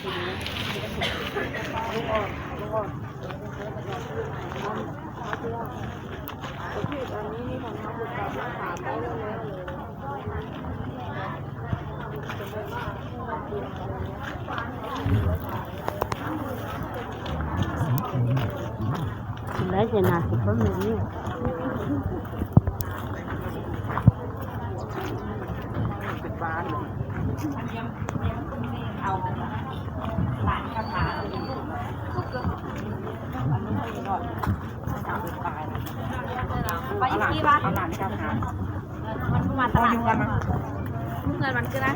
ແລ້ວຈະໜ້າຊິຄົນແບບນີ້ ໄປອີກທີວະ ເອົາຫຼານກັບຫາ ມັນບໍ່ມາຕະຫຼາດ ເມື່ອວັນຄືນະ.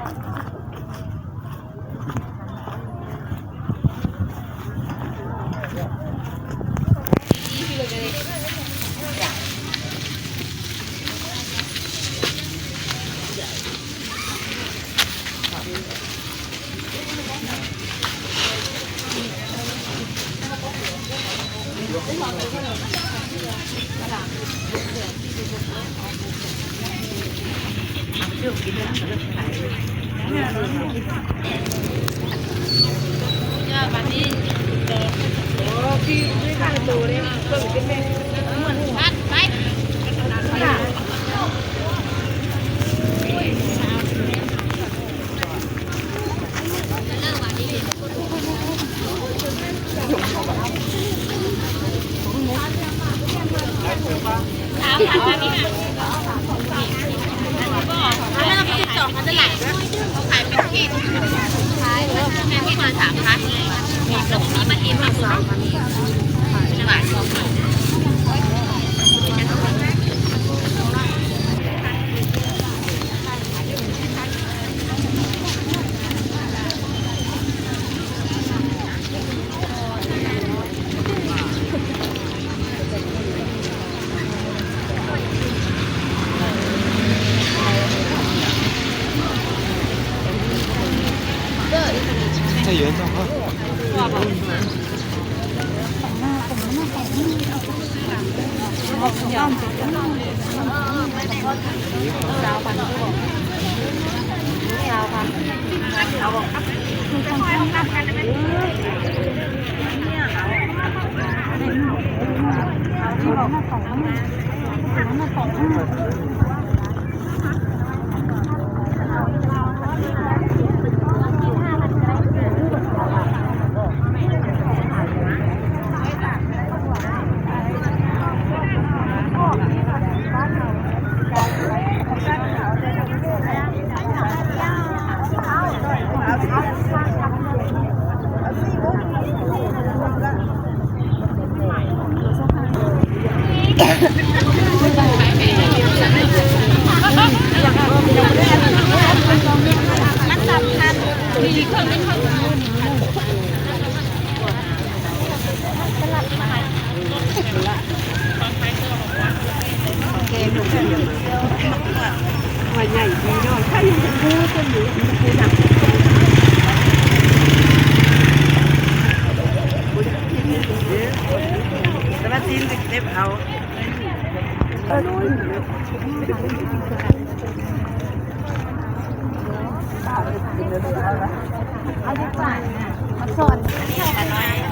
ແຕ່ວ່າຊີ້ນເກັບເອົາ.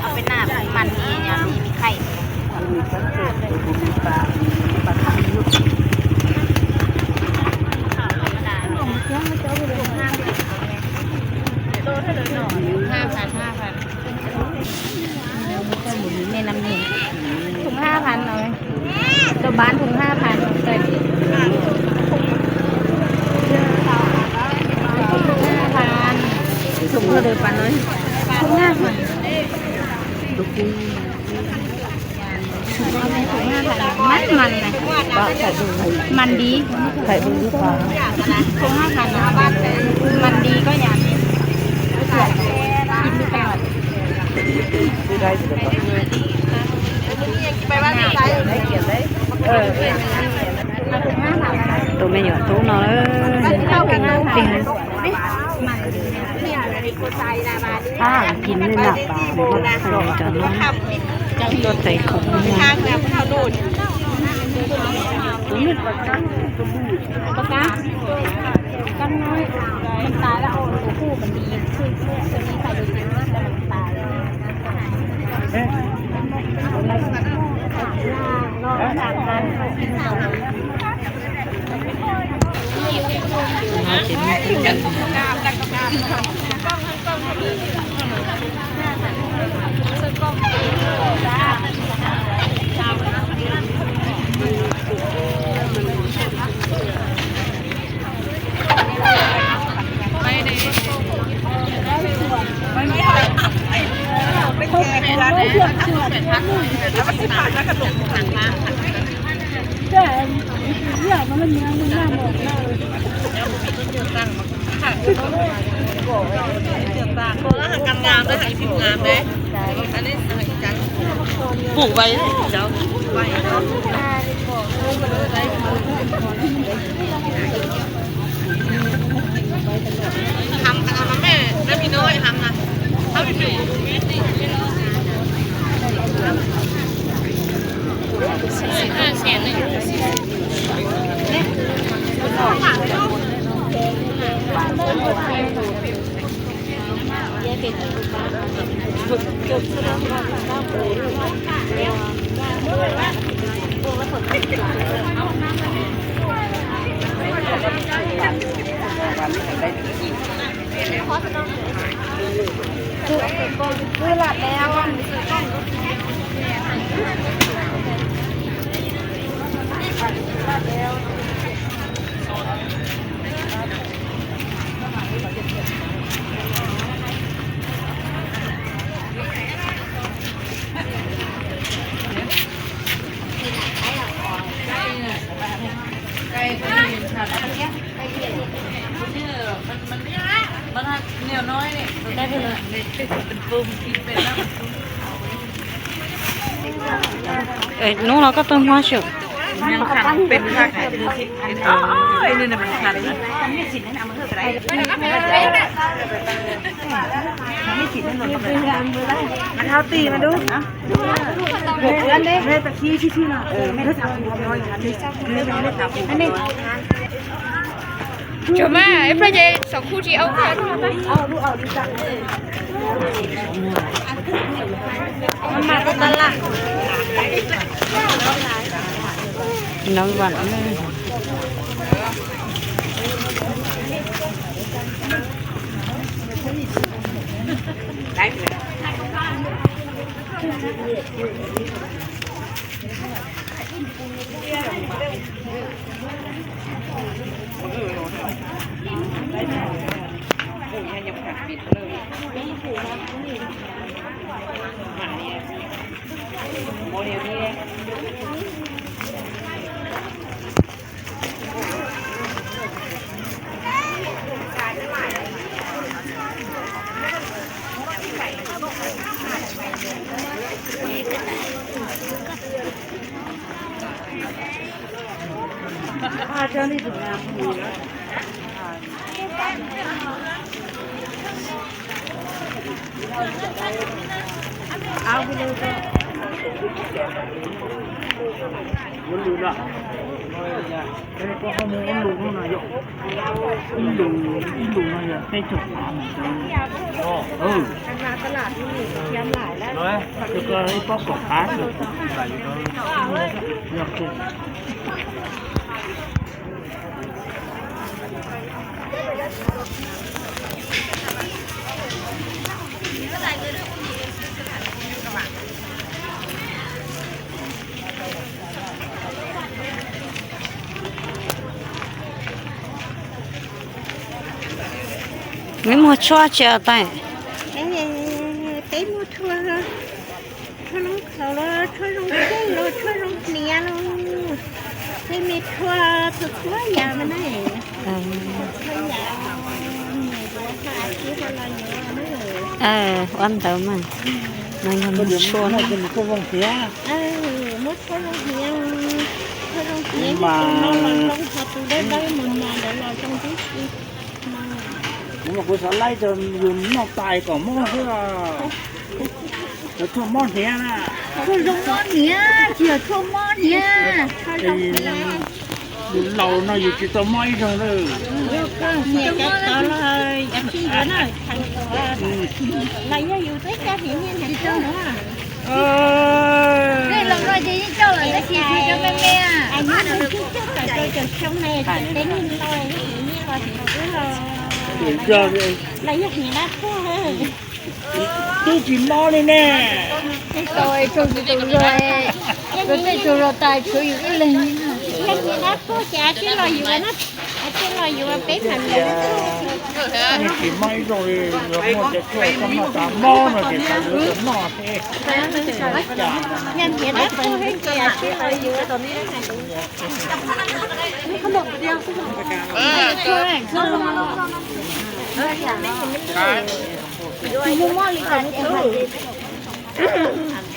ເອົາໄປໜ້າມັນນີ້ ຍາມນີ້ມີໄຂ່ ຫ້າພັນ ຫ້າພັນ. ແມ່ນ້ຳນີ້ ຖົງຫ້າພັນ ເອົາໄວ້ ຕົວບ້ານຖົງຫ້າພັນ ເອົາໄວ້ ຫ້າພັນ ຖົງເທົ່າເດີ ປານ້ອຍ ຖົງຫ້າພັນ ມັນ ມັນນະ ມັນດີ ຖົງຫ້າພັນ ມັນດີກໍຢ່າງ ກິນໄປກ່ອນ. ໄປວ່າໄດ້ ໄດ້ກຽດໄດ້ ເອີ ໂຕແມ່ຍອດໂຕເນາະ ເອີ ກິນ ກິນ ພາກັນກິນເລີຍນະ ປາ ໂຕໃສ່ຂອງ ທາງແລ້ວເຮົາໂດດ ປາກາ ກັນນ້ອຍ ມັນຕາຍແລ້ວ ເອົາໂຕຜູ້ມັນດີ ຄືໂຕນີ້ໃສ່ໂດຍ ປູກໄວ້ເຈົ້າ ຫຳ ຫຳແມ່ ແມ່ພີ່ນ້ອຍ ຫຳນະ ເຮົາໄປຖື ຄື ຄືຫຼັບແລ້ວ ເອີຍ ໜູ ເຮົາກໍຕົ້ມຫົວຊຸບ ຍັງຄັນ ເປັນຄັກ ເອີຍ ນີ້ນະ ມັນຄັນນະ ອັນເຮົາຕີມາດູ ແມ່ຕະຄີຊື່ໆນະ ເອີ ແມ່ຕະຄີ ແມ່ຕະຄີ ອັນນີ້ Cuma, eh, pelajar songkuji awak. ມັນມາແຕ່ຕະຫຼາດ ນ້ຳຫວານ ໄດ້ເລີຍ. Mê mua chua chia tay. Ê, tê mua chua. Chua lông khẩu lo, chua lông chê lo, chua lông nia lo. Tê mê chua, chua chua ya mà này. Chua chua ya. Ơ, ăn tao mà. Nó nhầm mua chua nó. Ơ, mua chua lông nia. Chua lông nia. Mà. Nó lông lông hộp tụ đây đây mà mà đã lo trong tí. ມັນກໍບໍ່ສາໄລຈະຢູ່ນອກຕາຍກໍໝໍເທື່ອ ແລ້ວທົ່ວໝໍເໜຍນະ ທົ່ວລົງໝໍເໜຍ ເຊື່ອທົ່ວໝໍເໜຍ ຢູ່ເຫຼົ່ານະ ຢູ່ຕິດຕໍ່ໝໍອີກເດີ ເນຍຈັກຕາລາຍ ອັນທີ່ຢູ່ນະ ໄລຍະຢູ່ໃກ້ກັນນີ້ ເຫັນເຈົ້ານະ. ເອີ ນີ້ລາວນ້ອຍຈະຍິງເຈົ້າລະ ຈະຂີ່ຄືເຈົ້າແມ່ໆ ອາຍຸມັນຄືເຈົ້າ ເຈົ້າເຈົ້າແຖວແມ່ເຕັມຮ້ອຍນີ້ ຮ້ອຍເປັນຮ້ອຍ ເປັນເຈົ້າເລີຍ ລະຢາກເຫັນໜ້າຜົວເອີຍ ຕູ້ຈີມໍນີ້ແນ່ ໂອ້ຍ ໂຕຊິໂຕລອຍ ໂຕເຕໂຕລອຕາຍ ໂຕຢູ່ອີ່ເລີຍ ຢາກເຫັນໜ້າຜົວ ຈະຊິລອຍຢູ່ນະ. ອາ ເຈັດຮ້ອຍຢູ່ວ່າເປັນຫັ້ນແຫຼະ ນີ້ກິນໄມ້ໂດຍ ເຫຼືອໝົດຈະຊ່ວຍກັນມາຕາມໝໍນະ ຊິໄປເຫຼືອໝໍເອ ຍັງເຫັນແລ້ວເຂົາເຮັດເກຍເຈັດຮ້ອຍຢູ່ ເອີ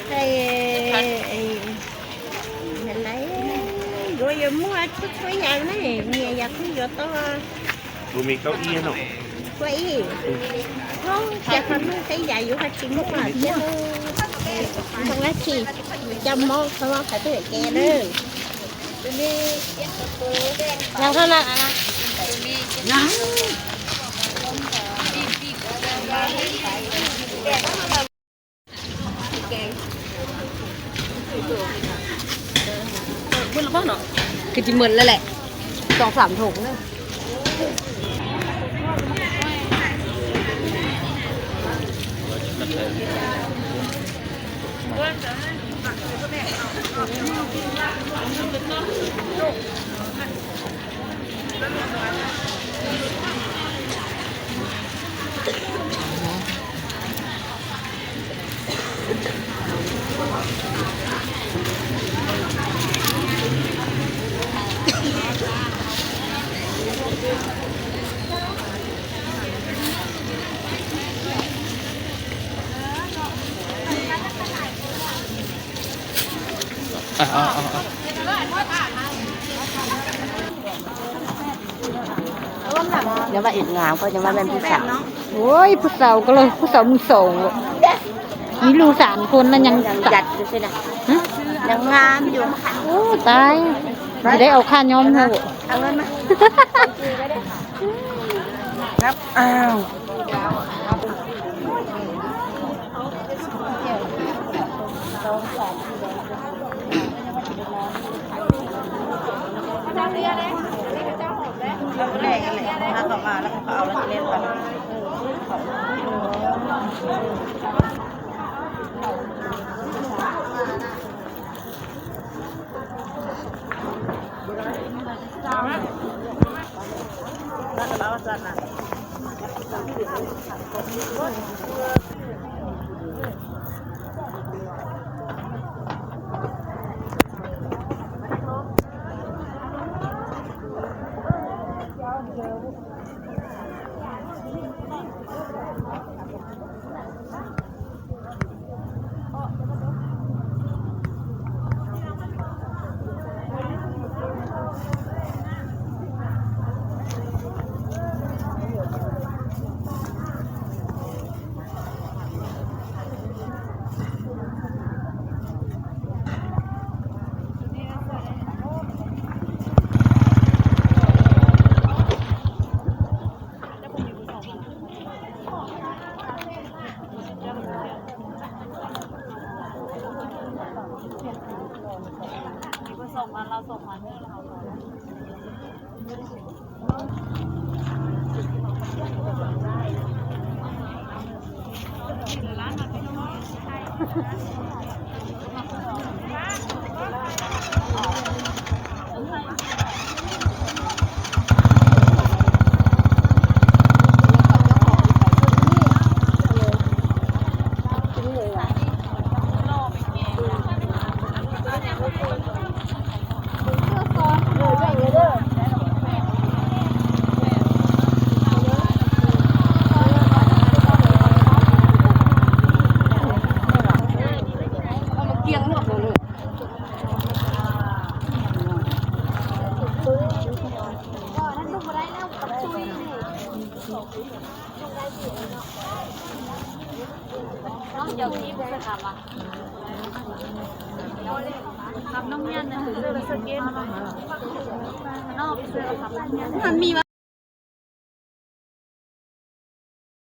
ໄປ ໄປ ເຮັດໄລ ໂດຍໝົດທຸກຢ່າງນະ ເມຍຢາກຄຸຍຢູ່ຕໍ່ ບໍ່ມີເກົ້າอี้ເນາະ ເກົ້າອີ້ ເຮົາຈະທຳໃຫ້ໃຊ້ໃຫຍ່ຢູ່ ຄັນຊິໝົດເດີ ເອີ ຕ້ອງລະຊິຈຳໝໍ ເພາະວ່າເຂົາເປັນແກ່ເດີ ຍັງເທົ່ານັ້ນ ຍັງ. ຄືຊິໝົດແລ້ວແຫຼະ ສອງສາມຖົງເດີ. ອ່ະ ເອົາ ເອົາ ເອົາ ຢ່າວ່າເອັດງາມ ກໍຢ່າວ່າແມ່ນຜູ້ສາວ. ໂອ້ຍ ຜູ້ສາວກໍເລີຍ ຜູ້ສາວມືສອງ ມີລູກສາມຄົນນະ ຍັງ ຍັງຈັດຢູ່ຊີ້ນະ ຫຶ ຍັງງາມຢູ່. ໂອ້ ຕາຍ ຊິໄດ້ເອົາຄ່າຍ້ອມໃຫ້ ເອົາເງິນມາ ນັບ ອ້າວ. ມັນມີ